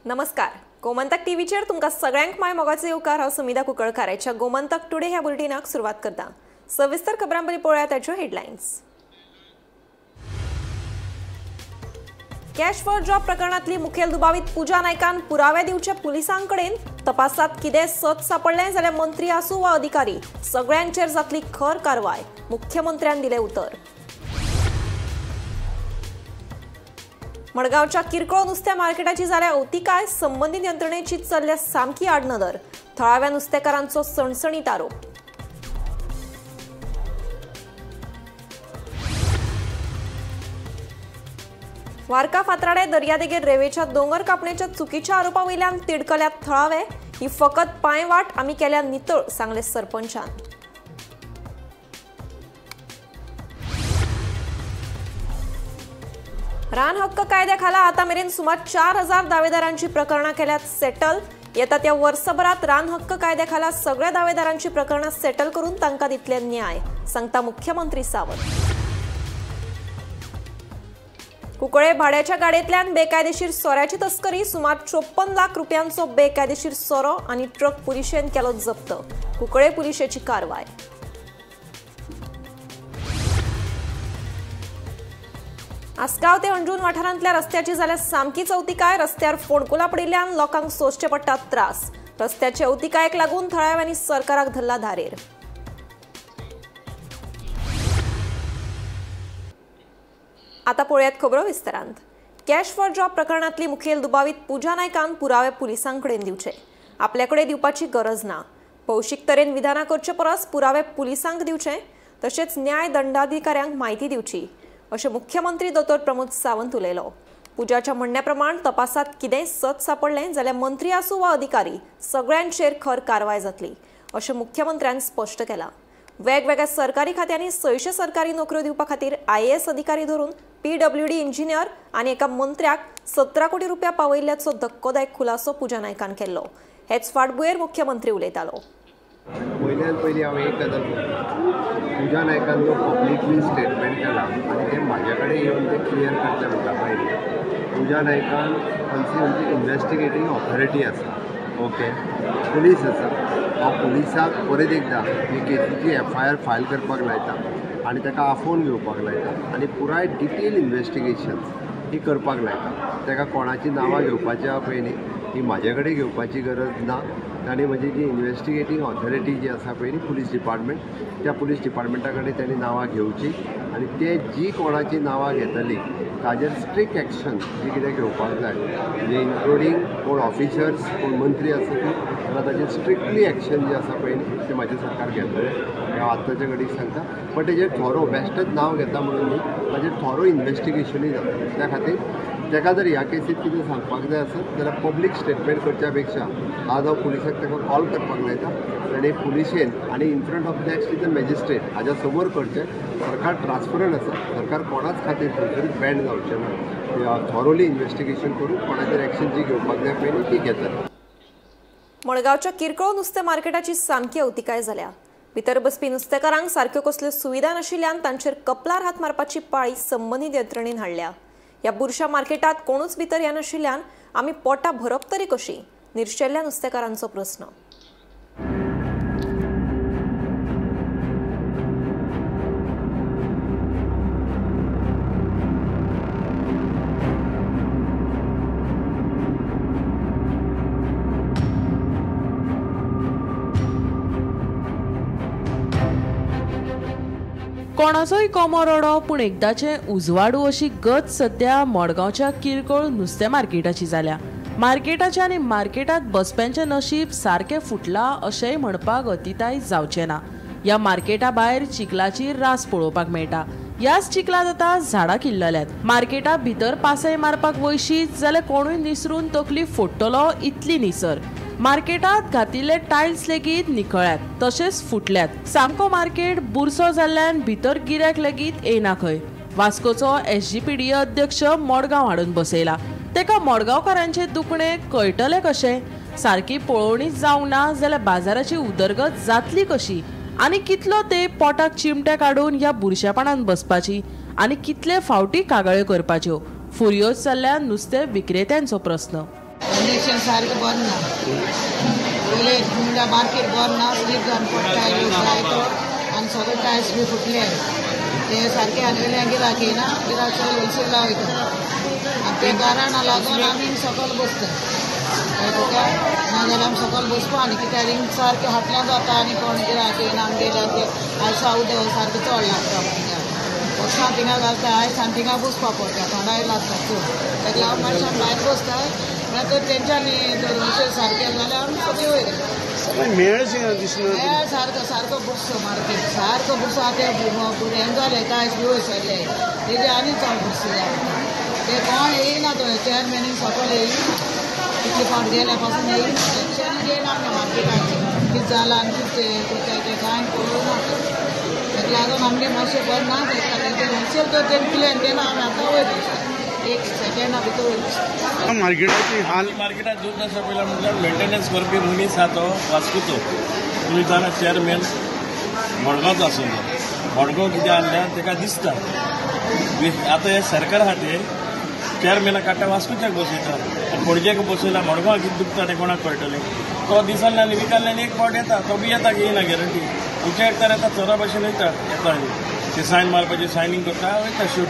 नमस्कार, गोमंतक टीव्हीचेर तुमकां सगळ्यांक my मोगाचो येवकार. हांव सुमिधा कुंकळकाराच्या गोमंतक टुडे ह्या बुलेटिनाक सुरवात करता. सविस्तर खबरां पयलीं पळोवया ताच्यो हेडलायन्स. कॅश फॉर जॉब प्रकरणांतली मुखेल दुबावीत पूजा नायकान पुरावे दिवचे पुलिसांकडेन. तपासात कितें सत सापडलें जाल्यार मंत्री आसूं वा अधिकारी सगळ्यांचेर जातली खर कारवाय, मुख्यमंत्र्यान दिलें उतर. मडगांवच्या किरकोळ नुस्त्या मार्केटाची जाल्या अवतिकाय, संबंदीत यंत्रणेची चल्ल्या सामकी आडनदर, थळाव्या नुस्तेकारांचो सणसणीत आरोप. वारका फातराडे दर्यादेगेर रेवेच्या दोंगर कापणेच्या चुकीच्या आरोपा वयल्यान तिडकल्यात थळावे. ही फकत पांयवाट आमी केल्या नितळ, सांगले सरपंचान. रान हक्क कायद्या खाला आता मेरेन सुमार 4000 दावेदारांची प्रकरणां केल्यात सेटल. येता त्या वर्सभरात रान हक्क कायद्या खाला सगळ्या दावेदारांची प्रकरणां सेटल करून तांकां दितले न्याय, सांगता मुख्यमंत्री सावंत. कुंकळे भाड्याच्या गाडयेंतल्यान बेकायदेशीर सोऱ्याची तस्करी, सुमार 54 लाख रुपयांचो बेकायदेशीर सोरो आनी ट्रक पुलिशेन केलो जप्त. कुंकळे पुलिशेची कारवाय. आसगांव ते अंजून वाठारांतल्या रस्त्याची जाल्या सामकी अवतिकाय. रस्त्यार फोंडकुलां पडिल्ल्यान लोकांक सोंसचे पडटात त्रास. रस्त्याचे अवतिकायेक लागून थळाव्यांनी सरकाराक धरला धारेर. आता पळोवयात खबरो विस्तारांत. कॅश फॉर जॉब प्रकरणांतली मुखेल दुबावीत पूजा नायकान पुरावे पुलिसांकडेन दिवचे, आपल्याकडे दिवपाची गरज ना. भौशीक तरेन विधानां करचे परस पुरावे पुलिसांक दिवचे, तशेंच न्याय दंडाधिकाऱ्यांक म्हायती दिवची, अशें मुख्यमंत्री दोतोर प्रमोद सावंत उलयलो. पूजाच्या म्हणण्या प्रमाण तपासात कितेंय सत सापडलें जाल्यार मंत्री आसूं वा अधिकारी सगळ्यांचेर खर कारवाय जातली, अशें मुख्यमंत्र्यान स्पश्ट केलां. वेगवेगळ्या सरकारी खात्यांनी 600 सरकारी नोकऱ्यो दिवपा खातीर IAS अधिकारी धरून PWD engineer आनी एका मंत्र्याक 17 कोटी रुपया पावयिल्ल्याचो धक्कोदायक खुलासो पूजा नायकान केल्लो. हेच फाटभुंयेर मुख्यमंत्री उलयतालो. पयल्यान पयलीं हांव एक गजाल पूजा नायकान जो पब्लिकली स्टेटमेंट केला आनी तें म्हाज्या कडेन येवन तें क्लियर करचें म्हणटा पयलीं. पूजा नायकान खंयची इन्वेस्टिगेटींग ऑथॉरिटी आसा, ओके, पुलीस आसा. हांव पुलिसाक परत एकदां ही केसीची FIR file करपाक लायता आनी ताका आफोवन घेवपाक लायता आनी पुराय डिटेल इन्वेस्टिगेशन्स ही करपाक लायता. ताका कोणाची नांवां घेवपाची आहा पळय न्ही, ती म्हाजे कडेन घेवपाची गरज ना. ताणें म्हजी जी इन्वेस्टिगेटींग ऑथॉरिटी जी आसा पळय न्ही, पुलीस डिपार्टमेंट, त्या पुलीस डिपार्टमेंटा कडेन ताणें नांवां घेवची आनी ते जी कोणाची नांवां घेतली ताजेर स्ट्रिक्ट एक्शन जी कितें घेवपाक जाय, म्हणजे इन्क्लुडींग कोण ऑफिसर्स कोण मंत्री आसा ती, जाल्यार ताजेर स्ट्रिक्टली एक्शन जे आसा पळय न्ही तें म्हाजें सरकार घेतलें, हें हांव आत्ताच्या घडीक सांगता. बट तेजेर थोरो बेश्टेच नांव घेता म्हणून न्ही, ताजेर थोरो इन्वेस्टिगेशनूय जाता. त्या खातीर ताका जर ह्या केसीत कितें सांगपाक जाय आसत जाल्यार पब्लीक स्टेटमेंट करच्या पेक्षा आज हांव पुलिसाक ताका कॉल करपाक लायता आनी पुलिशेन आनी in front of next is a magistrate हाज्या समोर करचें. सरकार ट्रान्सपरंट आसा, सरकार कोणाच खातीर खंयसरूच बँड जावचें ना. थॉरोली इन्वेस्टिगेशन करून कोणाचेर एक्शन जी घेवपाक जाय पळय न्ही ती घेतले. मडगांवच्या किरकोळ नुस्तें मार्केटाची सामकी अवतिकाय जाल्या. भितर बसपी नुस्तेकारांक सारक्यो कसल्यो सुविधा नाशिल्ल्यान तांचेर कपलार हात मारपाची पाळी संबंदीत यंत्रणेन हाडल्या. ह्या बुरशा मार्केटात कोणूच भितर येनाशिल्ल्यान आमी पोटां भरप तरी कशी, निर्शेल्ल्या नुस्तेकारांचो प्रस्न. कोणाचोय कोमो रडो पूण एकदाचें उजवाडू अशी गत सद्या मडगांवच्या किरकोळ नुस्तें मार्केटाची जाल्या. मार्केटाचें आनी मार्केटांत बसप्यांचें नशीब सारकें फुटलां अशेंय म्हणपाक अतिताय जावचें ना. ह्या मार्केटा भायर चिखलाची रास पळोवपाक मेळटा. ह्याच चिखलांत आतां झाडां किल्लल्यात. मार्केटा भितर पासय मारपाक वयशीत जाल्यार कोणूय निसरून तकली फोडटलो इतली निसर. मार्केटांत घातिल्ले टायल्स लेगीत निखळ्यात तशेंच फुटल्यात. सामको मार्केट बुरसो जाल्ल्यान भितर गिऱ्याक लेगीत येना खंय. वास्कोचो SGPDA अध्यक्ष मडगांव हाडून बसयला. तेका मडगांवकारांचें दुखणें कळटलें कशें? सारकी पळोवणी जावंक ना जाल्यार बाजाराची उदरगत जातली कशी? आनी कितलो ते पोटाक चिमटे काडून ह्या बुरशेपणान बसपाची आनी कितले फावटी कागाळ्यो करपाच्यो? फुरयोज जाल्ल्या नुस्तें विक्रेत्यांचो प्रस्न. कंडिशन सारकें बरें ना. पयले म्हणल्यार मार्केट बरें ना, स्लीप जावन पडटा जाय तो आनी सगळे टायल्स बी फुटले ते सारके आनी वयल्यान गिराक येयना, गिराक सगळे होलसेला वयता आनी ते कारणाक लागून आमी सकयल बसता तुका, नाजाल्यार आमी सकयल बसपा आनी कित्याक हिंग सारकें हाटल्यान जाता आनी कोण गिराक येयना आमगेल्या ते आयसा उदक सारकें चड लागता वचना थिंगा घालता आयस आनी थिंगा बसपा पडटा, थोंडाय लागता चड. ताका लागून मातशें आमी भायर बसता, म्हळ्यार तर तेंच्यांनी जर होलसेल सारकें जाल्यार आमी सगळीं वयता. मेळ दिसना सारको सारको बुरसो मार्केट सारको बुरसो. आतां हें जालें टायल्स बी वयर सरले तेजे आनी चड बुरसो जाला. ते कोण येयना तो चेअरमॅनीक सकयल येयना, कितले फावट गेल्या पासून येयना, टेंशन घेयना आमच्या मार्केटाचें कितें जालां आनी कितें करता तें कांय पळोवना. ताका लागून आमगें मातशें बरें ना, तेका होलसेल तर तें क्लियर केन्ना आमी आतां वयर दिसता एक सेकेंडा भितर वयर दिसता. मार्केटाची हाल मार्केटात दुर्दशा पयला म्हटल्यार मेंटेनन्स करपी मनीस आहा तो वास्कोचो. तुमी जाणा चेअरमॅन मडगांवचो आसलो, मडगांव कितें आहल्यार ताका दिसता. आतां हें सरकार आहा तें चेअरमॅनाक काडटा वास्कोच्याक बसयता, पणजेक बसयला, मडगांव कितें दुखता तें कोणाक कळटलें. तो दिसांतल्यान विकांतल्यान एक फावट येता, तो बी येता की येना गॅरंटी. उच्या एकतार येता चोरा भशेन वयता, येता आनी ते सायन मारपाचे सायनींग करता वयता शूट.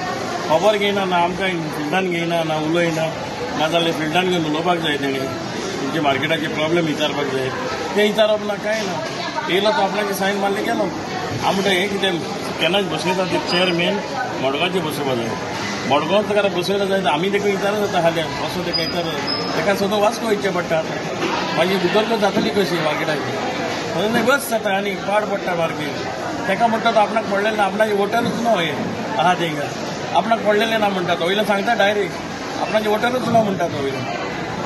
खबर घेयना ना आमकां फिल्डान घेयना ना उलयना, नाजाल्यार फिल्डान घेवन उलोवपाक जाय तेणें, तुमचे मार्केटाचे प्रॉब्लेम विचारपाक जाय, तें विचारप ना कांय ना. येयलो तो आपणाचे सायन मारले गेलो. हांव म्हणटा हें कितें केन्नाच बसयता ते चेअरमॅन मडगांवचे बसोवपा जाय, मडगांव ताका बसयला जाय. आमी ताका विचारत जाता हाल्या वचो ताका विचारत, ताका सदां वास्को वयचें पडटा. मागीर उदरगत जातली कशी मार्केटाची? म्हणून बस जाता आनी पाड पडटा मार्केट. ताका म्हणटा तो आपणाक पडलें ना, आपणाचे वोटरूच न्हू हें आहा तेंका आपणाक पडलेलें ना म्हणटा तो, वयल्यान सांगता डायरेक्ट आपणाचे वोटरूच ना म्हणटा तो, वयल्यान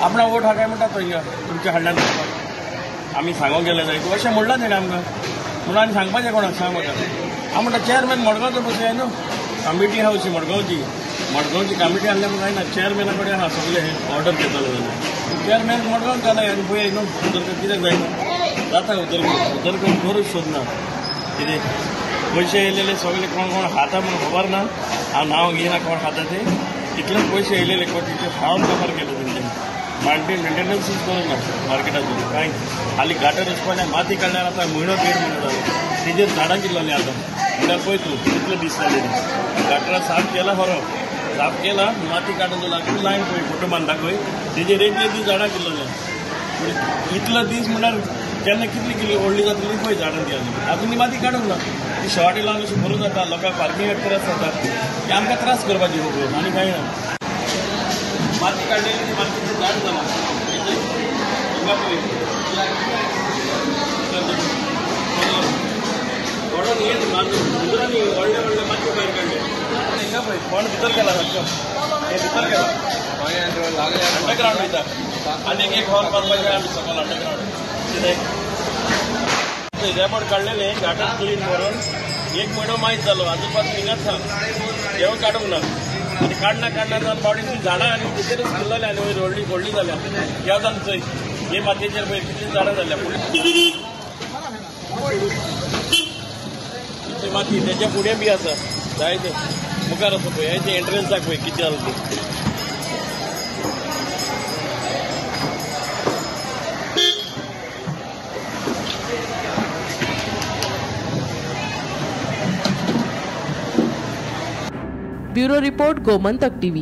आपणा वोट हा काय म्हणटा तो हिंगा तुमच्या हाडल्यान आमी सांगोंक गेले जाय अशें म्हणलां तेणें आमकां. म्हणून आनी सांगपाचें कोणाक सांग म्हाका. हांव म्हणटा चेअरमॅन मडगांवचो बसय न्हू, कमिटी आहा अशी मडगांवची, मडगांवची कमिटी आहल्या म्हूण जायना, चेअरमॅना कडेन आहा सगळें हें ऑर्डर घेतलें जाल्यार चेअरमॅन मडगांव जालाय आनी पळय न्हू उदरगत कित्याक जायना जाता. उदरगत उदरगत करूंक सोदना कितें पयशे येयलेले सगळे कोण कोण खाता म्हूण खबर ना, हांव नांव घेयना कोण खाता ते, इतलेच पयशे येयलेले कोटीचे खावन काबार केले तेंच्यांनी. मेंटेनन्सूच करूंक ना मार्केटाचो कांय. हालीं गाटर वचपाक माती काडल्यार आतां म्हयनो देड म्हयनो जालो तेजेर झाडां किल्लोलीं आतां. म्हणल्यार पळय तूं कितले दीस जाले गाटरां साफ केला खरो, साफ केला माती काडून दवरला, लायन पळय फोटो मारून दाखय तेजेर एक एक दीस झाडां किल्लोलीं. इतलो दीस म्हणल्यार केन्ना कितली कितली व्हडली जातली पळय झाडां ती अजून अजून ती माती काडूंक ना. ती शॉर्ट लावन अशी भरून जाता, लोकांक पार्किंगाक त्रास जाता, ते आमकां त्रास करपाची खबर आनी कांय ना. माती काडलेली ती मातयेचें झाड जालां हिंगा पळय व्हडून येत मुद्रांनी व्हडले व्हडले मातये भायर काडले. हिंगा पळय कोण भितर गेला सारको, हे भितर गेला अंडरग्रावंड वयता आनी एक हॉल बांदपाचें आमी सकयल अंडरग्रावंड कितें रेबड काडलेलें गाटर क्लीन करून एक म्हयनो मायज जालो, आजून पासून हिंगाच सांग देव काडूंक ना. आनी काडना काडना जावन बावडीन ती झाडां आनी तेचेरच किल्लल्या आनी वयर व्हडली व्हडली जाल्या. ह्या जावन चोय हे मातयेचेर पळय कितलीं झाडां जाल्या फुडली माती तेच्या फुडें बी आसा जाय ते मुखार आसा पळय हें एंट्रन्साक पळय कितें जालां तें. Bureau report, Gomantak TV.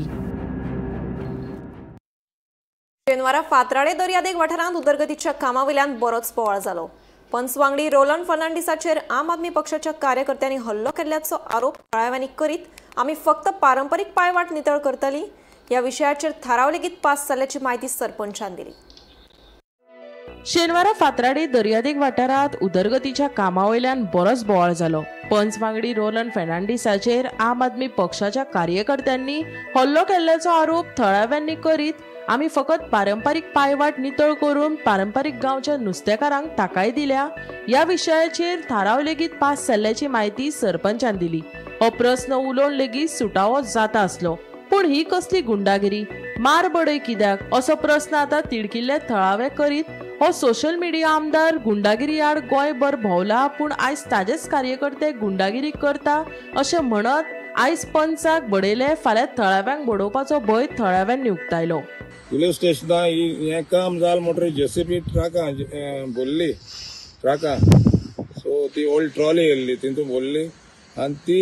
शेनवारा फातराडे दर्यादेग वाठारांत उदरगतीच्या कामावयल्यान बरोच बोवाळ जालो. पंच वांगडी रोलन फर्नांडीसाचेर आम आदमी पक्षाच्या कार्यकर्त्यांनी हल्लो केल्ल्याचो आरोप थळाव्यांनी करीत आमी फक्त पारंपरीक पायवाट नितळ करतली ह्या विशयाचेर थाराव लेगीत पास जाल्ल्याची म्हायती सरपंचान दिली. शेनवारा फातराडे दर्यादेग वाठारांत उदरगतीच्या कामावयल्यान बरोच बोवाळ जालो. पंच वांगडी रोलन फर्नांडीसाचेर आम आदमी पक्षाच्या कार्यकर्त्यांनी हल्लो केल्ल्याचो आरोप थळाव्यांनी करीत आमी फकत पारंपरीक पायवाट नितळ करून पारंपरीक गांवच्या नुस्तेकारांक थाकाय दिल्या ह्या विशयाचेर थाराव लेगीत पास जाल्ल्याची म्हायती सरपंचान दिली. हो प्रस्न उलोवन लेगीत सुटावो जाता आसलो, पूण ही कसली गुंडागिरी, मार बडय कित्याक असो प्रस्न आतां तिडकिल्ले थळावे करीत हो सोशल मिडिया आमदार गुंडागिरी आड गोंयभर भोंवला, पूण आयज ताजेच कार्यकर्ते गुंडागिरी करता अशें म्हणत आयज पंचाक बडयले, फाल्यां थळाव्यांक बडोवपाचो भंय थळाव्यांनी उक्तायलो. पुलीस स्टेशना हें काम जालें म्हणटकीर जेसीबी ट्रकां भरली ट्रकां, सो ती ओल्ड ट्रॉली येयल्ली तितून भरली आनी ती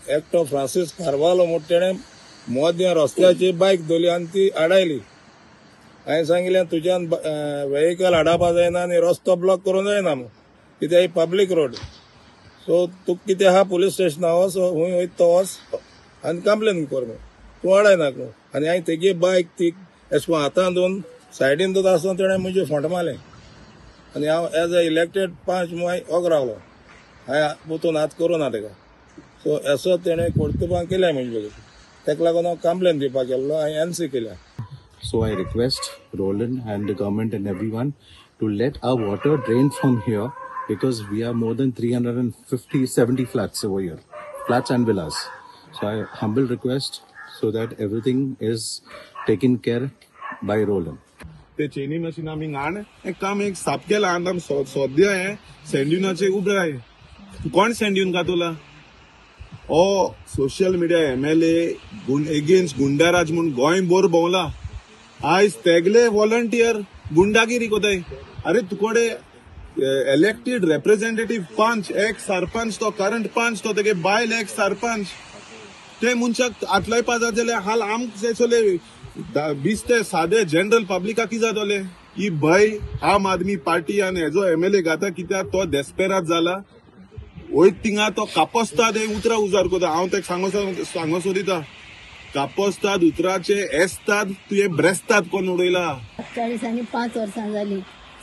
एकटो फ्रांसीस कार्वालो म्हूण तेणें मदें रस्त्याची बायक धरली आनी ती आडायली. हांवें सांगिल्लें तुज्यान वेहिकल हाडपा जायना आनी रस्तो ब्लॉक करूंक जायना म्हूण, कित्याक ही पब्लीक रोड. सो तुका कितें आहा पुलीस स्टेशना वच, खूंय वयता तो वच आनी कंप्लेन कर म्हूण, तूं आडायनाका म्हूण. आनी हांवें तेगे बायक ती एशें कोन्न हातान धरून सायडीन धरता आसतना तेणें म्हजे फोंट मारलें आनी हांव एज अ इलेक्टेड पंच म्हूण ओग रावलो. हांवें पोतून हात करूं ना तेका. सो एसो तेणें कर्तुबां केल्या म्हणजे तेका लागून हांव कंप्लेन दिवपाक गेल्लो, हांवें एनसी केल्या. So I request Roland and the government and everyone to let our water drain from here, because we are more than 350-70 flats over here, flats and villas. So I humble request so that everything is taken care by Roland. ते चेनी machine आमी घाण एक काम एक साफ केला आनी आमी सद्या हे सँड्युनाचे उबे आहे. कोण सँड्यून घातला हो social media MLA against goonda raj म्हूण गोंयभर भोंवला. आयज तेगले व्हॉलंटियर गुंडागिरी कोताय. अरे तुकडे इलेक्टेड रेप्रेझेंटेटिव्ह पंच, एक सरपंच तो करंट पंच तो तेगे बायल एक सरपंच, ते मनशाक आतलायपा जात जाल्यार हाल आमचे चले 20 सादे जनरल पब्लिका कितें जातले. ही भंय आम आदमी पार्टी आनी हेजो एमएलए घाता कित्याक तो देस्पेरात जाला. वयत थिंगा तो कापस्ताद हे उतरां उजार करता. हांव तेका सांगो सोदिता, कापस्ताद उतराचे एस्ताद तुवें ब्रेस्ताद कोण उडयला. 40 आनी 5 वर्सां जाली,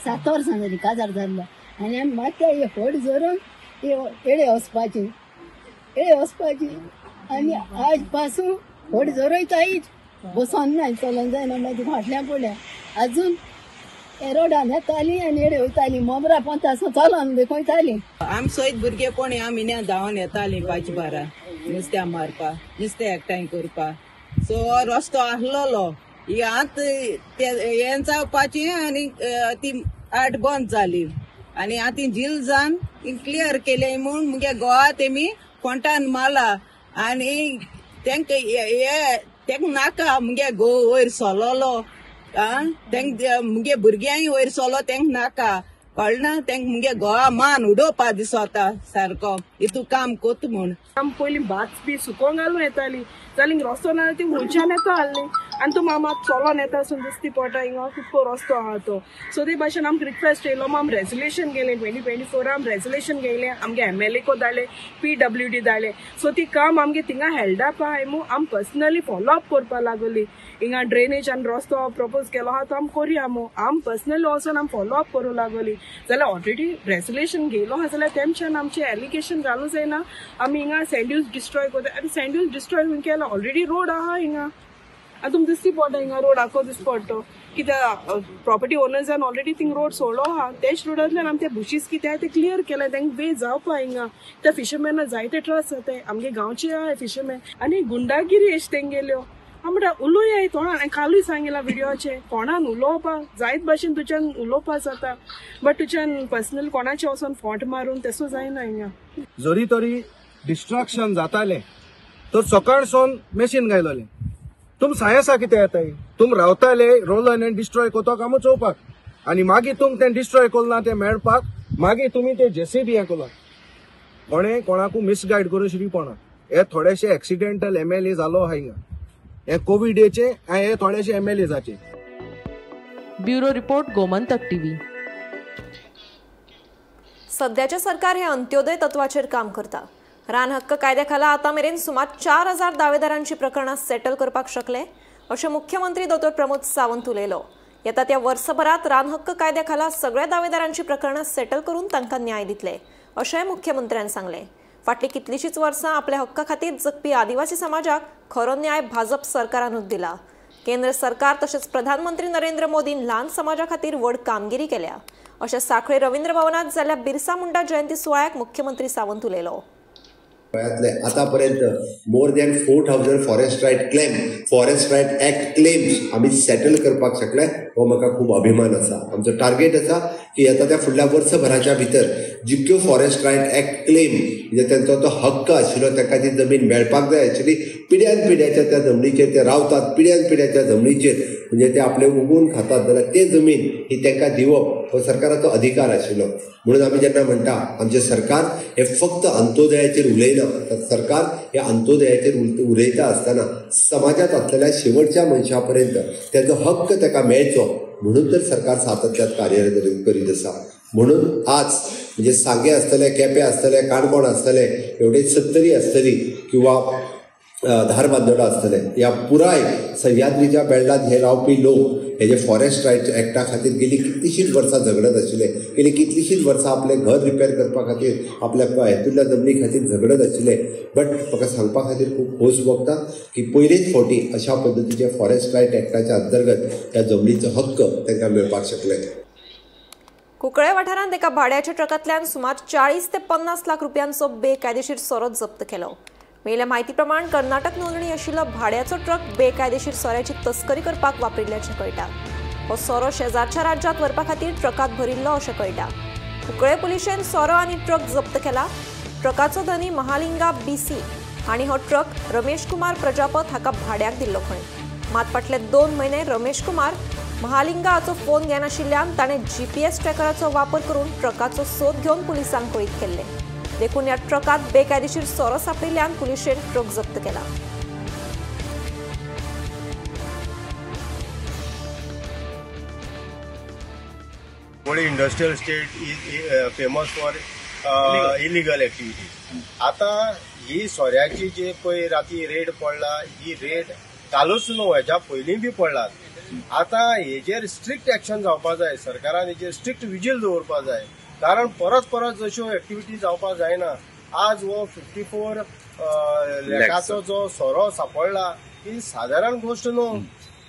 7 वर्सां जाली काजार जाल्लो आनी आमी मात्या फट झरून एडे वचपाची, एडे वचपाची आनी आज पासून फट झरयतायच बसोन ना, चलोन जायना. मागीर फाटल्यान पडल्या अजून रोडान येताली आनी एडे वयताली, मोबरा पोंता चलोन वयताली. आम सयत भुरगे कोण आमी धांवन येताली 5 बारा नुस्त्या मारपा, नुस्तें एकठांय करपा. सो रस्तो आसलेलो ही आतां हें जावपाची आनी ती आट बंद जाली आनी आतां झील जावन क्लियर केलें म्हूण मुगे गोवा तेमी कोंटान मारला आनी तेंका हे तेंका नाका मुगे घोव वयर सोलोलो, तेंक मुगे भुरग्यांय वयर सोलो तेंका नाका, कळना. तेंका मुगे गोवा मान उडोवपा दिसता सारको हितू काम कोत म्हूण. आम पयलीं भात बी सुकोवंक घालून येताली जाल्यार रस्तो ना ती हुंयच्यान येता आहली आनी तूं मामा चलोन येता आसून दिसती पडटा हिंगा कितको रस्तो आहा तो. सो ते भाशेन आमकां रिक्वेस्ट येयलो, आमी रेजोल्युशन गेलें 2024 आमी रेजोल्युशन गेलें, आमगे एमएलए को धाडलें, PWD धाडलें. सो ती काम आमगे थिंगा हेल्ड अप आहाय म्हूण आमी पर्सनली फॉलो अप करपा लागली. हिंगा ड्रेनेज आनी रस्तो प्रपोज केलो आहा तो आमी करुया म्हूण आमी पर्सनली वचोन आमी फॉलो अप करूं लागली. जाल्यार ऑलरेडी रेजोल्युशन घेयलो आहा जाल्यार तेमच्यान आमचें एलिगेशन घालूं जायना आमी हिंगा सँड्यूज डिस्ट्रॉय करता. आनी सँड्यूज डिस्ट्रॉय खूंय केला, ऑलरेडी रोड आहा हिंगा. आतां तुमकां दिसती पडटा हिंगा रोड आखो दिसती पडटा कित्याक प्रॉपर्टी ओनर्सान ऑलरेडी थिंग रोड सोडलो आहा, तेच रोडांतल्यान आमी ते बुशीस कितें आहा ते क्लियर केले, तांकां वे जावपा हिंगा. त्या फिशरमॅना जायते त्रास जाताय, आमगे गांवचे आहा फिशरमॅन आनी गुंडागिरी अशें तेंगेल्यो. हांव म्हणटा उलोया तोंडान, हांवें कालूय सांगिलां विडियोचें, कोणान उलोवपा जायत भाशेन तुज्यान उलोवपा जाता, बट तुज्यान पर्सनल कोणाचें वचोन फोंट मारून तेसो जायना हिंगा. जरी तरी डिस्ट्रक्शन जातालें तर सकाळसून मशीन घायलोलें. तुम सायसा कितें येताय, तुम रावताले रोलन आनी डिस्ट्रॉय करता कामू चोवपाक आनी मागीर तुम तें डिस्ट्रॉय करना तें मेळपाक मागीर तुमी ते जेसीबी हें करला. कोणें कोणाकू मिसगायड करून श्रीपणा हे थोडेशे एक्सिडेंटल एमएलए जालो आहा हिंगा, हे कोविडेचे हे थोडेशे एमएलए जाचे. Bureau report, Gomantak TV. सध्याचे सरकार हे अंत्योदय तत्वाचेर काम करता. रान हक्क कायद्या खाला आतां मेरेन सुमार 4000 दावेदारांची प्रकरणां सेटल करपाक शकले अशें मुख्यमंत्री डॉ प्रमोद सावंत उलयलो. येता त्या वर्सभरात रान हक्क कायद्या खाला सगळ्या दावेदारांची प्रकरणां सेटल करून तांकां न्याय दितले अशेंय मुख्यमंत्र्यान सांगलें. फाटलीं कितलींशींच वर्सां आपल्या हक्का खातीर जगपी आदिवासी समाजाक खरो न्याय भाजप सरकारानूच दिला. केंद्र सरकार तशेंच प्रधानमंत्री नरेंद्र मोदीन ल्हान समाजा खातीर व्हड कामगिरी केल्या अशें सांखळे रवींद्र भवनात जाल्ल्या बिरसा मुंडा जयंती सुवाळ्याक मुख्यमंत्री सावंत उलयलो. गोंयांतले आतापर्यंत more than 4,000 forest right claim, forest right act claims आमी सेटल करपाक शकले, हो म्हाका खूब अभिमान आसा. आमचो टार्गेट आसा की येता त्या फुडल्या वर्सभराच्या भितर जितक्यो फॉरेस्ट रायट एक्ट क्लेम म्हणजे तेंचो तो हक्क आशिल्लो, ताका ती जमीन मेळपाक जाय आशिल्ली, पिड्यान पिड्याच्या त्या जमनीचेर ते रावतात, पिड्यान पिड्याच्या जमनीचेर म्हणजे ते आपले उगोवन खातात, जाल्यार ते जमीन ही तांकां दिवप हो सरकाराचो अधिकार आशिल्लो. म्हणून आमी जेन्ना म्हणटा आमचें सरकार हें फक्त अंत्योदयाचेर उलयना, तर सरकार हे अंत्योदयाचेर उलयता आसतना समाजांत आसलेल्या शेवटच्या मनशा पर्यंत तेजो हक्क ताका मेळचो म्हणून तर सरकार सातत्यात कार्यरत करीत आसा. म्हणून आज म्हणजे सांगें आसतलें, केपें आसतलें, काणकोण आसतलें, एवढे सत्तरी आसतली किंवा धारबांदोडा आसतलें, ह्या पुराय सह्याद्रीच्या बेल्टांत हे रावपी लोक हे जे फॉरेस्ट रायट एक्टा खातीर गेली कितलींशींच वर्सां झगडत आशिल्ले, गेली कितलींशींच वर्सां आपलें घर रिपेर करपा खातीर, आपल्या हेतूंतल्या जमनी खातीर झगडत आशिल्ले. बट म्हाका सांगपा खातीर खूब खोस भोगता की पयलेच फावटी अशा पद्दतीचे फॉरेस्ट रायट एक्टाच्या अंतर्गत त्या जमनीचो हक्क तांकां मेळपाक शकले. कुंकळे वाठारांत एका भाड्याच्या ट्रकांतल्यान सुमार 40 ते 50 लाख रुपयांचो बेकायदेशीर सोरो जप्त केलो. मेळिल्ल्या म्हायती प्रमाण कर्नाटक नोंदणी आशिल्लो भाड्याचो ट्रक बेकायदेशीर सोऱ्याची तस्करी करपाक वापरिल्ल्याचें कळटा. हो सोरो शेजारच्या राज्यांत व्हरपा खातीर ट्रकांत भरिल्लो अशें कळटा. कुंकळे पुलिशेन सोरो आनी ट्रक जप्त केला. ट्रकाचो धनी महालिंगा बीसी आनी हो ट्रक रमेश कुमार प्रजापत हाका भाड्याक दिल्लो खंय. मात फाटले 2 म्हयने रमेश कुमार महालिंगा हाचो फोन घेनाशिल्ल्यान ताणें जीपीएस ट्रॅकराचो वापर करून ट्रकाचो सोद घेवन पुलिसांक कळीत केल्लें. देखून ह्या ट्रकांत बेकायदेशीर सोरो सांपडिल्ल्यान पुलिशेन ट्रक जप्त केला. Cuncolim industrial estate is famous for illegal activities. आतां ही सोऱ्याची जे पळय राती रेड पडला, ही रेड कालूच न्हू, हेच्या पयलीं बी पडला. आतां हेजेर स्ट्रिक्ट एक्शन जावपा जाय, सरकारान हेजेर स्ट्रिक्ट विजील दवरपा जाय, कारण परत परत जश्यो एक्टिविटी जावपाक जायना. आज हो 54 लाखाचो जो सोरो सापडला ही सादारण गोश्ट न्हू.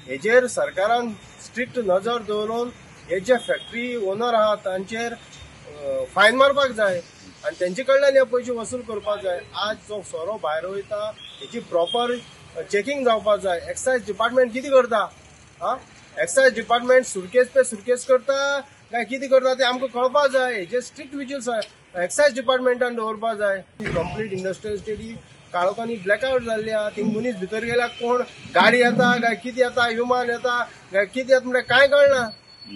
हेजेर सरकारान स्ट्रिक्ट नजर दवरून हे जे फॅक्टरी ओनर आहा तांचेर फायन मारपाक जाय आनी तेंचे कडल्यान हे पयशे वसूल करपाक जाय. आज जो सोरो भायर वयता हेची प्रॉपर चेकिंग जावपाक जाय. एक्सायज डिपार्टमेंट कितें करता? आं, एक्सायज डिपार्टमेंट सुरकेस पे सुरकेस करता काय कितें करता तें आमकां कळपाक जाय. हेजे स्ट्रिक्ट विजील एक्सायज डिपार्टमेंटान दवरपाक जाय. कंप्लीट इंडस्ट्रियल इस्टेट ही काळोखांनी ब्लॅकआउट जाल्ली आहा. थंय मनीस भितर गेल्यार कोण गाडी येता काय कितें येता, विमान येता काय कितें येता म्हणल्यार कांय कळना,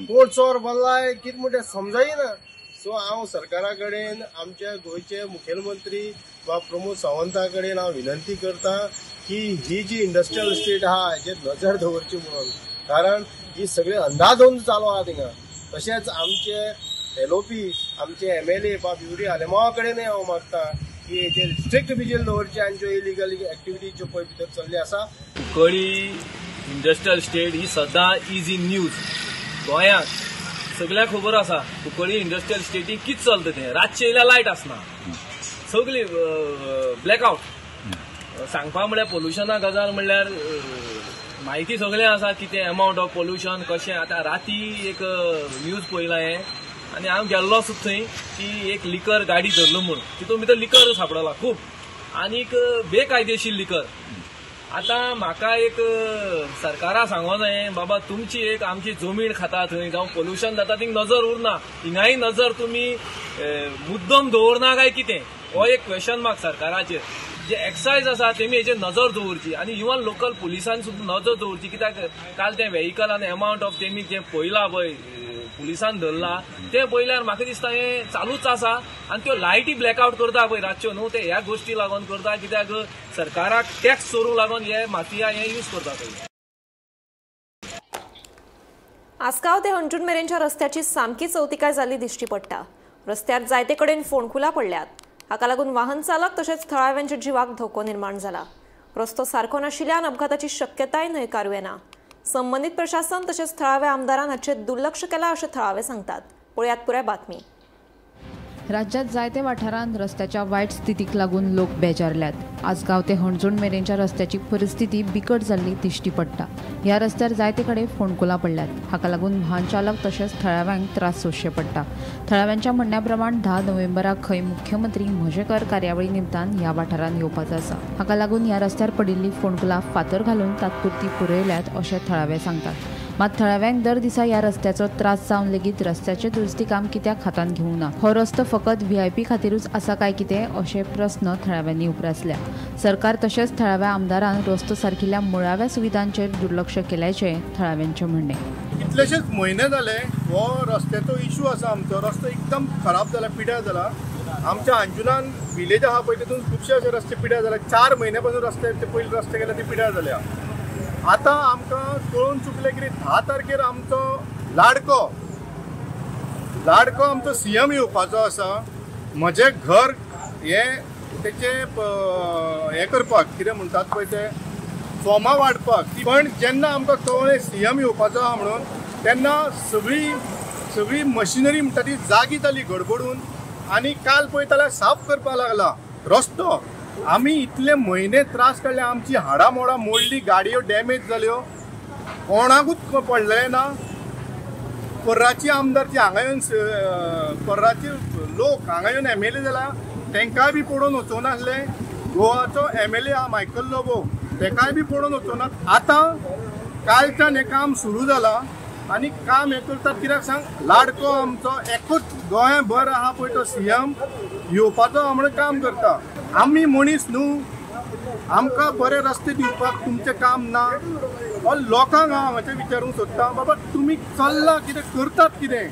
कोण चोर भरलाय कितें म्हणटा समजना. सो हांव सरकारा कडेन, आमच्या गोंयचे मुखेलमंत्री वा प्रमोद सावंता कडेन हांव विनंती करता की ही जी इंडस्ट्रियल इस्टेट आहा हेजेर नजर दवरची म्हणून, कारण ही सगळी अंदाजोन चालू आहा थिंगा. तशेंच आमचे एलओपी, आमचे एमएलए बाब युरी आलेमावा कडेनय हांव मागता की हेजेर स्ट्रिक्ट विजील दवरची आनी ज्यो इलिगल एक्टिविटी ज्यो पळय भितर चल्ली आसा. कुंकळी इंडस्ट्रियल इस्टेट ही सदां is in news. गोंयांत सगळ्यांक खबर आसा कुंकळी इंडस्ट्रियल इस्टेटी कितें चलता तें. रातचें येयल्यार लायट आसना, सगळी ब्लॅकआउट. सांगपा म्हळ्यार पोल्युशना गजाल म्हणल्यार म्हायती सगळें आसा कितें एमावंट ऑफ पोल्युशन कशें. आतां राती एक न्यूज पळयला हें आनी हांव गेल्लो सुद्दां थंय की एक लिकर गाडी धरलो म्हूण, तितून भितर लिकर सांपडला खूब आनीक बेकायदेशीर लिकर. आतां म्हाका एक सरकारा सांगो जाय, बाबा तुमची एक आमची जमीन खाता थंय, जावं पोल्युशन जाता थिंग नजर उरना, हिंगाय नजर तुमी मुद्दम दवरना काय कितें, हो एक क्वेश्चन मार्क सरकाराचेर. जे एक्सायज आसा तेमी हेजेर नजर दवरची आनी इवन लोकल पुलिसान सुद्दां नजर दवरची, कित्याक काल तें व्हेकल आनी एमावंट ऑफ तेमी जें पळयलां पळय पुलिसान धरला तें पळयल्यार म्हाका दिसता हें चालूच आसा. आनी त्यो लायटी ब्लॅकआउट करता पळय रातच्यो न्हू, ते ह्या गोश्टी लागून करता, कित्याक सरकाराक टॅक्स चोरूंक लागून हे माफिया हे यूज करता पळय. आसगांव ते हणजूण मेरेनच्या रस्त्याची सामकी चवतिकाय जाल्ली दिश्टी पडटा. रस्त्यार जायते कडेन फोंडकुलां पडल्यात. हाका लागून वाहन चालक तशेंच थळाव्यांच्या जिवाक धोको निर्माण जाला. रस्तो सारको नाशिल्ल्यान अपघाताची शक्यताय न्हयकारूं येना. संबंदीत प्रशासन तशेंच थळाव्या आमदारान हाचेर दुर्लक्ष केलां अशें थळावे सांगतात. पळयात पुराय बातमी. राज्यांत जायते वाठारांत रस्त्याच्या वायट स्थितीक लागून लोक बेजारल्यात. आसगांव ते हणजूण मेरेनच्या रस्त्याची परिस्थिती बिकट जाल्ली दिश्टी पडटा. ह्या रस्त्यार जायते कडेन फोंडकुलां पडल्यात. हाका लागून वाहन चालक तशेंच थळाव्यांक त्रास सोंसचे पडटा. थळाव्यांच्या म्हणण्या प्रमाण 10 नोव्हेंबराक खंय मुख्यमंत्री म्हजेकर कार्यावळी निमतान ह्या वाठारांत येवपाचो आसा. हाका लागून ह्या रस्त्यार पडिल्ली फोंडकुलां फातर घालून तात्पुरती पुरयल्यात अशें थळावे सांगतात. मात थळाव्यांक दर दिसा ह्या रस्त्याचो त्रास जावन लेगीत रस्त्याचें दुरुस्ती काम कित्याक हातांत घेवंक ना? हो रस्तो फकत व्हीआयपी खातीरूच आसा काय कितें अशे प्रस्न थळाव्यांनी उप्रासल्या. सरकार तशेंच थळाव्या आमदारान रस्तो सारकिल्ल्या मुळाव्या सुविधांचेर दुर्लक्ष केल्याचें थळाव्यांचें म्हणणें. कितलेशेच म्हयने जाले हो रस्त्याचो इशू आसा. आमचो रस्तो एकदम खराब जाला, पिड्यार जाला. आमच्या अंजुनान विलेज आहा पळय तितून खुबशे अशे रस्ते पिड्यार जाले. 4 म्हयन्या पासून रस्ते ते पयले रस्ते गेले ते पिड्यार जाल्या. आतां आमकां कळून चुकलें की 10 तारखेर आमचो लाडको लाडको आमचो सीएम येवपाचो आसा. म्हजें घर हें तेचें हें करपाक कितें म्हणटात पळय ते फॉर्मां वांटपाक. पण जेन्ना आमकां कळ्ळें सीएम येवपाचो आहा म्हणून तेन्ना सगळी सगळी मशिनरी म्हणटा ती जागी जाली गडबडून आनी काल पळय जाल्यार साफ करपाक लागला रस्तो. आमी इतले म्हयने त्रास काडले, आमची हाडां मोडां मोडली, गाडयो डॅमेज जाल्यो, कोणाकूच पडलें ना. पर्राची आमदार जी हांगा येवन पर्राचे लोक हांगा येवन एमएलए जाला तांकांय बी पडोवन वचूंक नासले. गोवाचो एमएलए आहा मायकल लोबो तेकाय बी पडोवन वचूंक. आतां कालच्यान हें काम सुरू जालां आनी काम हें करतात कित्याक सांग, लाडको आमचो एकूच गोंयभर आहा पळय तो सीएम येवपाचो आहा म्हणून काम करता. आमी मनीस न्हू, आमकां बरे रस्ते दिवपाक तुमचें काम ना. लोकांक हांव हांगाचें विचारूंक सोदता, बाबा तुमी चल्ला कितें करतात कितें,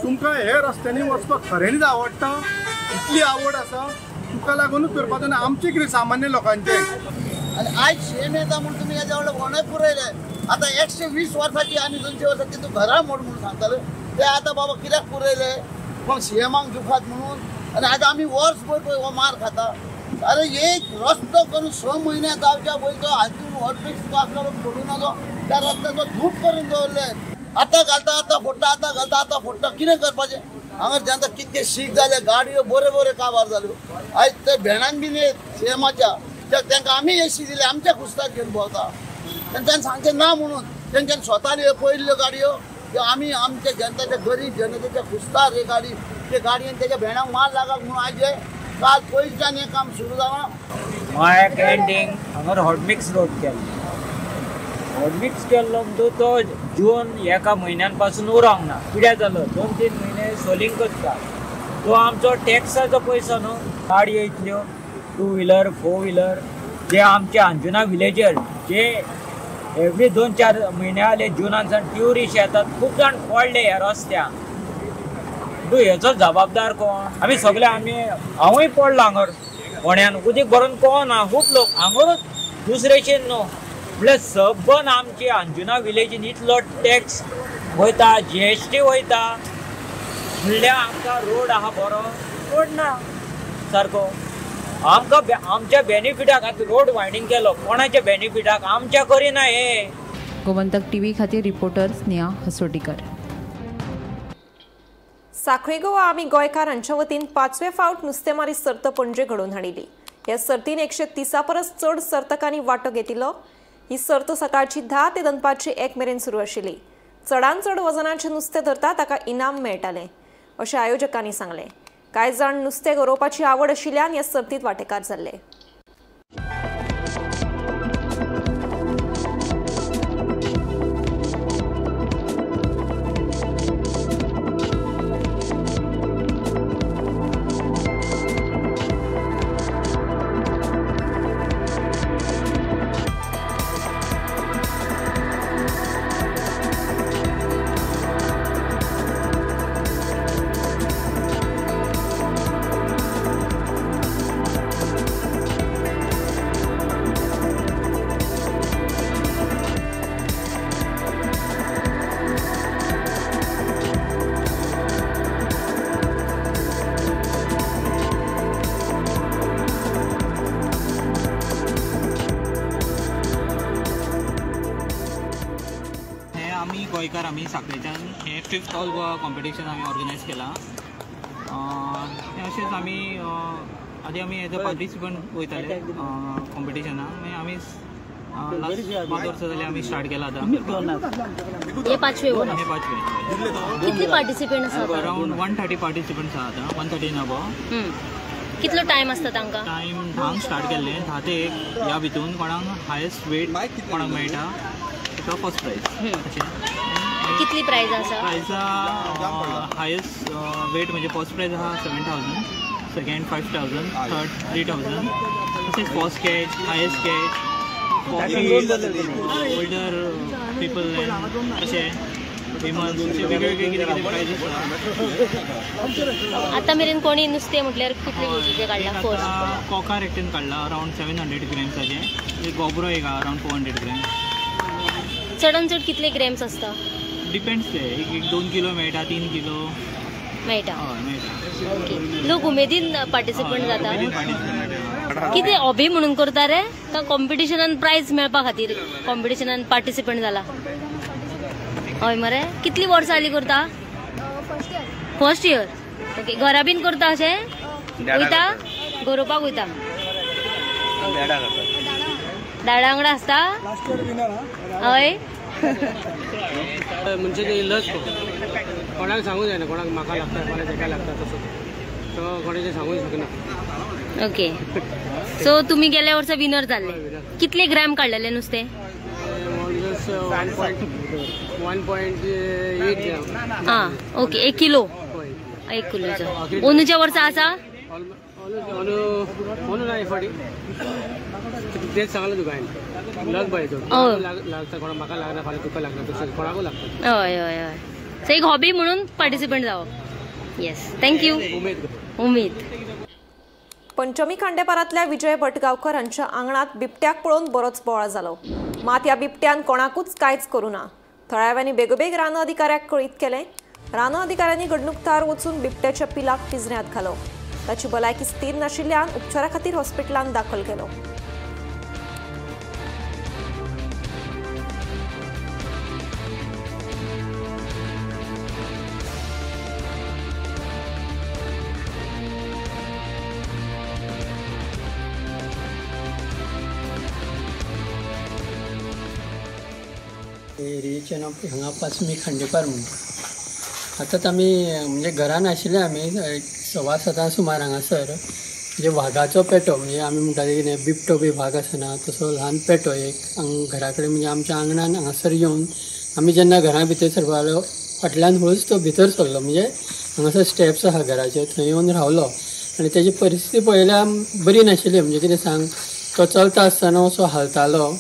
तुमकां हे रस्त्यांनी वचपाक खऱ्यांनीच आवडटा, इतली आवड आसा तुका लागूनच करपाचो ना. आमचें कितें सामान्य लोकांचें. आनी आयज सीएम येता म्हूण तुमी हेज्या व्हडलें कोणूय पुरयलें. आतां 120 वर्साची आनी 200 वर्साची तूं घरां मोड म्हणून सांगताले ते आतां बाबा कित्याक पुरयले पूण सीएमाक दुखात म्हणून. आनी आतां आमी वर्सभर पळय हो मार खाता. अरे एक रस्तो करून 6 म्हयने जावच्या पयलीं तो हातून हॉटमिक्स आसलो पडूं नजो त्या रस्त्याचो धूप करून दवरले. आतां घालता आतां फोडटा, आतां घालता आतां फोडटा. कितें करपाचें? हांगा जनता कितके शीक जाले, गाडयो बऱ्यो बऱ्यो काबार जाल्यो. आयज ते भेणान बीन येत सीएमाच्या तांकां आमी एसी दिली, आमच्या कुस्ताक घेवन भोंवता. तेंच्यांनी सांगचें ना म्हणून तेंच्यांनी स्वता पळयल्ल्यो गाडयो त्यो आमी आमच्या जनतेच्या गरीब जनतेच्या कुस्तार हे गाडी ते गाडयेन तेच्या भेणाक मार लागत म्हणून आयज हे काल पयलींच्यान हें काम सुरू जालां. मायक एंडींग हांगर हॉटमिक्स रोड केल्लो. हॉटमिक्स केल्लो म्हणटू तो जून एका म्हयन्यान पासून उरोंक ना, पिड्यार जालो. 2-3 म्हयने सोलिंग करता. तो आमचो टॅक्साचो पयसो न्हू. गाडयो इतल्यो 2 व्हिलर 4 व्हिलर जे आमचे अंजुना विलेजर जे एवरी 2-4 म्हयने आले जुनान सावन ट्युरिस्ट येतात, खूब जाण पडले ह्या रस्त्याक. तूं हेचो जबाबदार कोण? आमी सगळे आमी हांवूय पडलो हांगर कोण्यान उदीक भरून कोण ना, खूब लोक हांगरूच दुसरेचेर न्हू. म्हणल्यार सबन आमची अंजुना विलेजीन इतलो टॅक्स वयता, जीएसटी वयता, म्हणल्यार आमकां रोड आहा बरो रोड ना सारको. आमकां आमच्या बेनिफिटाक आतां रोड वायडींग केलो, कोणाच्या बेनिफिटाक? आमच्या करिना हे. गोमंतक टीव्ही खातीर रिपोर्टर स्नेहा हसोटीकर. साखळी गोवा आमी गोंयकार हांच्या वतीन 5वे फावट नुस्तेमारी सर्त पणजे घडोवन हाडिल्ली. ह्या सर्तीन 130 परस चड सर्तकांनी वांटो घेतिल्लो. ही सर्त सकाळची 10 ते दनपारची 1 मेरेन सुरू आशिल्ली. चडांत चड वजनाचें नुस्तें धरता ताका इनाम मेळटालें अशें आयोजकांनी सांगलें. कांय जाण नुस्तें गरोवपाची आवड आशिल्ल्यान ह्या सर्तींत वांटेकार जाल्ले. गोंयकार आमी साखळेच्यान हें 5th ऑल गोवा कॉम्पिटिशन आमी ऑर्गनायज केलां. अशेंच आमी आदी आमी एज अ पार्टिसिपंट वयताले कॉम्पिटिशनाक, मागीर आमी लास्ट 5 वर्सां जाली आमी स्टार्ट केला आतां. हे पांचवे वर्स. हे पांचवे. कितले पार्टिसिपंट आसा? अरावंड 130 पार्टिसिपंट्स आसा आतां, 130 अबोव. कितलो टायम आसता तांकां? टायम 10 स्टार्ट केल्ले, 10 ते 1 ह्या भितून कोणाक हायस्ट वेट कोणाक मेळटा ताका फर्स्ट प्रायज. कितली प्रायज आसा? प्रायजा हायस्ट वेट म्हणजे फर्स्ट प्रायज आसा 7,000, सेकंड 5,000, थर्ड 3,000. तशेंच first catch, highest catch, older people अशें विमन्स अशे वेगवेगळे कितें कितें प्रायज आसा. आतां मेरेन कोणी नुस्तें म्हटल्यार कितले केजीचें काडलां? फर्स्ट कोकार एकटेन काडला अरावंड 700 ग्रॅम्साचें, एक गोबरो एक अरावंड 400 ग्रॅम्स. चडान चड कितले ग्रॅम्स आसता? डिपेंड्स ते, एक 2 किलो मेळटा, 3 किलो मेळटा. हय मेळटा. ओके, लोक उमेदीन पार्टिसिपंट जाता. कितें हॉबी म्हणून करता रे का कॉम्पिटिशनान प्रायज मेळपा खातीर कॉम्पिटिशनान पार्टिसिपंट जाला? हय मरे. कितली वर्सां जाली करता? First year. Okay, घरा बीन करता अशें? वयता गरोवपाक वयता? दाडा वांगडा आसता? हय. म्हणजे ते लस कोणाक सांगू जायना, कोणाक म्हाका लागता, कोणाक तेका लागता, तसो तो कोणाचें सांगूंक शकना. ओके, सो तुमी गेल्या वर्सा विनर जाल्ले. कितले ग्रॅम काडलेले नुस्तें? 1.8 ग्रॅम. आं ओके, 1 किलो. 1 किलोचो. अंदूच्या वर्सा आसा? अंदू ना फाटी तेच सांगलें तुका हांवें, लक बाय तो लागता, कोणाक म्हाका लागना, फाल्यां तुका लागना, तशें कोणाकूय लागता. हय हय हय. सो एक हॉबी म्हणून पार्टिसिपंट जावप. Yes, thank you. उमेद. पंचमी खांडेपारांतल्या विजय भटगांवकर हांच्या आंगणात बिबट्याक पळोवन बरोच बोवाळ जालो. मात ह्या बिबट्यान कोणाकूच कांयच करूं ना. थळाव्यांनी बेगोबेग रान अधिकाऱ्याक कळीत केलें. रान अधिकाऱ्यांनी घडणूक थळार वचून बिबट्याच्या पिलाक पिंजऱ्यांत घालो. ताची भलायकी स्थिर नाशिल्ल्यान उपचारा खातीर हॉस्पिटलांत दाखल केलो. एरियेचें नांव हांगा पासमी खांडेपार म्हणटा. आतांच आमी म्हणजे घरान आशिल्ले आमी 7:15 सुमार हांगासर म्हणजे वागाचो पेटो, म्हणजे आमी म्हणटा कितें बिबटो बी वाग आसना तसो ल्हान पेटो एक घरा कडेन म्हणजे आमच्या आंगणान हांगासर येवन आमी जेन्ना घरा भितर सरपालो फाटल्यान हळूच तो भितर सरलो. म्हणजे हांगासर स्टेप्स आहा घराचे, थंय येवन रावलो आनी तेजी परिस्थिती पळयल्यार बरी नाशिल्ली. म्हणजे कितें सांग, तो चलता आसतना असो हालतालो,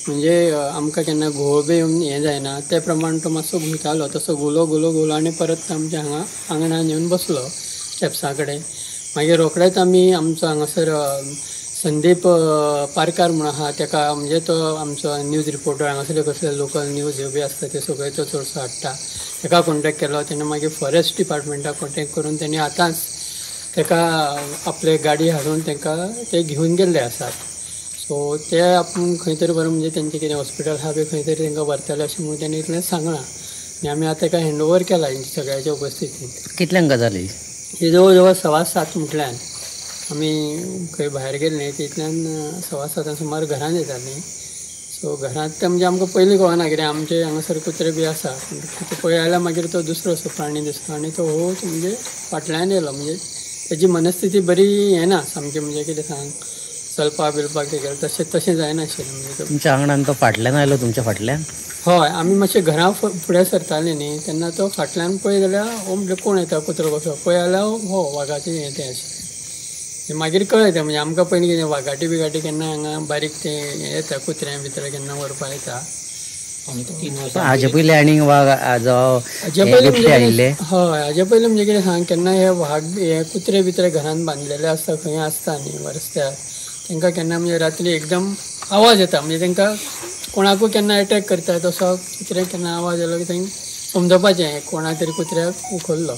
म्हणजे आमकां केन्ना घोव बी येवन हें जायना ते प्रमाण तो मातसो घुंवतालो. तसो घुलो घुलो घुलो आनी परत आमच्या हांगा आंगणान येवन बसलो स्टेप्सां कडेन. मागीर रोखडेच आमी आमचो हांगासर संदीप पारकार म्हूण आहा तेका, म्हणजे तो आमचो न्यूज रिपोर्टर, हांगासर कसले लोकल न्यूज ह्यो बी आसता त्यो सगळ्यो तो चडसो हाडटा, तेका कॉन्टेक्ट केलो. तेणें मागीर फॉरेस्ट डिपार्टमेंटाक कॉन्टेक्ट करून तेणी आतांच तेका आपले गाडी हाडून तेंकां ते घेवन गेल्ले आसात. सो ते आपूण खंय तरी बरें म्हणजे तेंचें कितें हॉस्पिटल आहा पळय खंय तरी तेंकां व्हरतले अशें म्हणून तेणी इतलें सांगलां आनी आमी आतां तेका हँड ओवर केला हेंच्या सगळ्याच्या उपस्थितीन. कितल्यांक गजाली? ही जवळ जवळ 7:15 म्हटल्यान आमी खंय भायर गेल्ले तितल्यान 7:15 सुमार घरान येतालीं. सो घरांत ते म्हणजे आमकां पयलीं कळना कित्याक आमचे हांगासर कुत्रे बी आसा, पूण पळय जाल्यार मागीर तो दुसरो असो प्राणी दिसलो आनी तो होच म्हणजे फाटल्यान येयलो. म्हणजे तेजी मनस्थिती बरी हें ना सामकी, म्हणजे कितें सांग चलपाक बिलपाक ते गेलें तशें तशें जायनाशिल्लें. म्हणजे तुमच्या आंगणान तो फाटल्यान आयलो? तुमच्या फाटल्यान? हय, आमी मातशें घरा फुडें सरतालीं न्ही तेन्ना तो फाटल्यान पळय जाल्यार हो म्हणजे कोण येता कुत्रो कसो पळय जाल्यार हो वागाचें हें तें अशें मागीर कळ्ळें तें. म्हणजे आमकां पयलीं कितें वागाटी बिगाटी केन्ना हांगा बारीक तें हें येता कुत्र्यां भितर केन्ना व्हरपा येता. हाजे पयलीं आनीक वाग बिबटे आयिल्ले? हय, हाजे पयलीं म्हणजे कितें सांग, केन्ना हे वाग हे कुत्रे बित्रे घरान बांदलेले आसता खंय आसता न्ही रस्त्यार, तांकां केन्ना म्हणजे रात्री एकदम आवाज येता, म्हणजे तांकां कोणाकूय केन्ना एटॅक करता तसो कुत्र्याक केन्ना आवाज येयलो की तांकां समजपाचें कोणा तरी कुत्र्याक उखल्लो.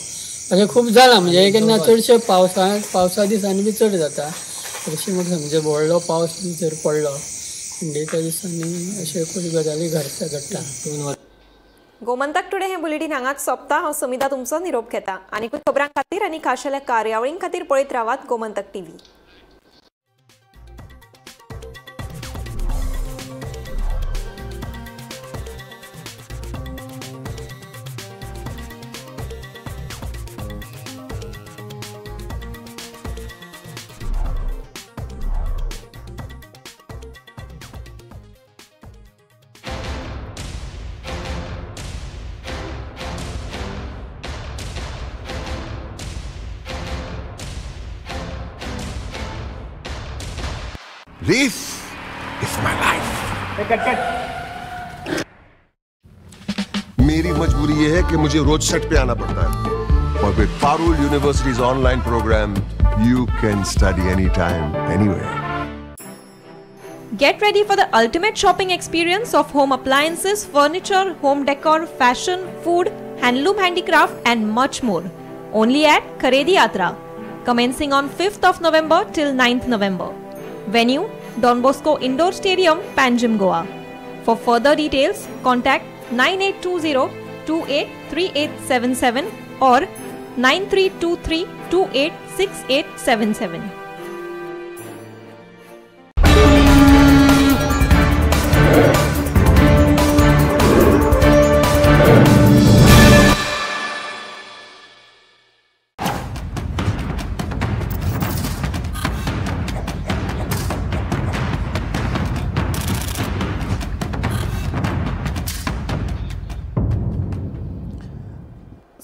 अशें खूब जालां. म्हणजे केन्ना चडशे पावसा दिसांनी बी चड जाता. अशें म्हाका म्हणजे व्हडलो पावस जर पडलो थंडेच्या दिसांनी अश्यो खूब गजाली घडटा. गोमंतक टुडे हे बुलेटीन हांगाच सोंपता. हांव समिता तुमचो निरोप घेता. आनीकूय खबरां खातीर आनी खाशेल्या कार्यावळीं खातीर पळयत रावात Gomantak TV. This is my life. मेरी मजबूरी ये है कि मुझे रोज सेट पे आना पड़ता है, और with Parul University's online program, you can study anytime, anywhere. Get ready for the ultimate shopping experience of home appliances, furniture, home decor, fashion, food, handloom, handicraft and much more. Only at Kharedi Yatra, commencing on 5th of November till 9th November. Venue, Don Bosco Indoor Stadium, Panjim, Goa. For further details, contact 9820 283877 or 9323 286877.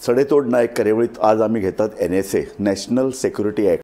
सडेतोड नायक कार्यावळीत आज आम्ही घेतात NSA, national security act.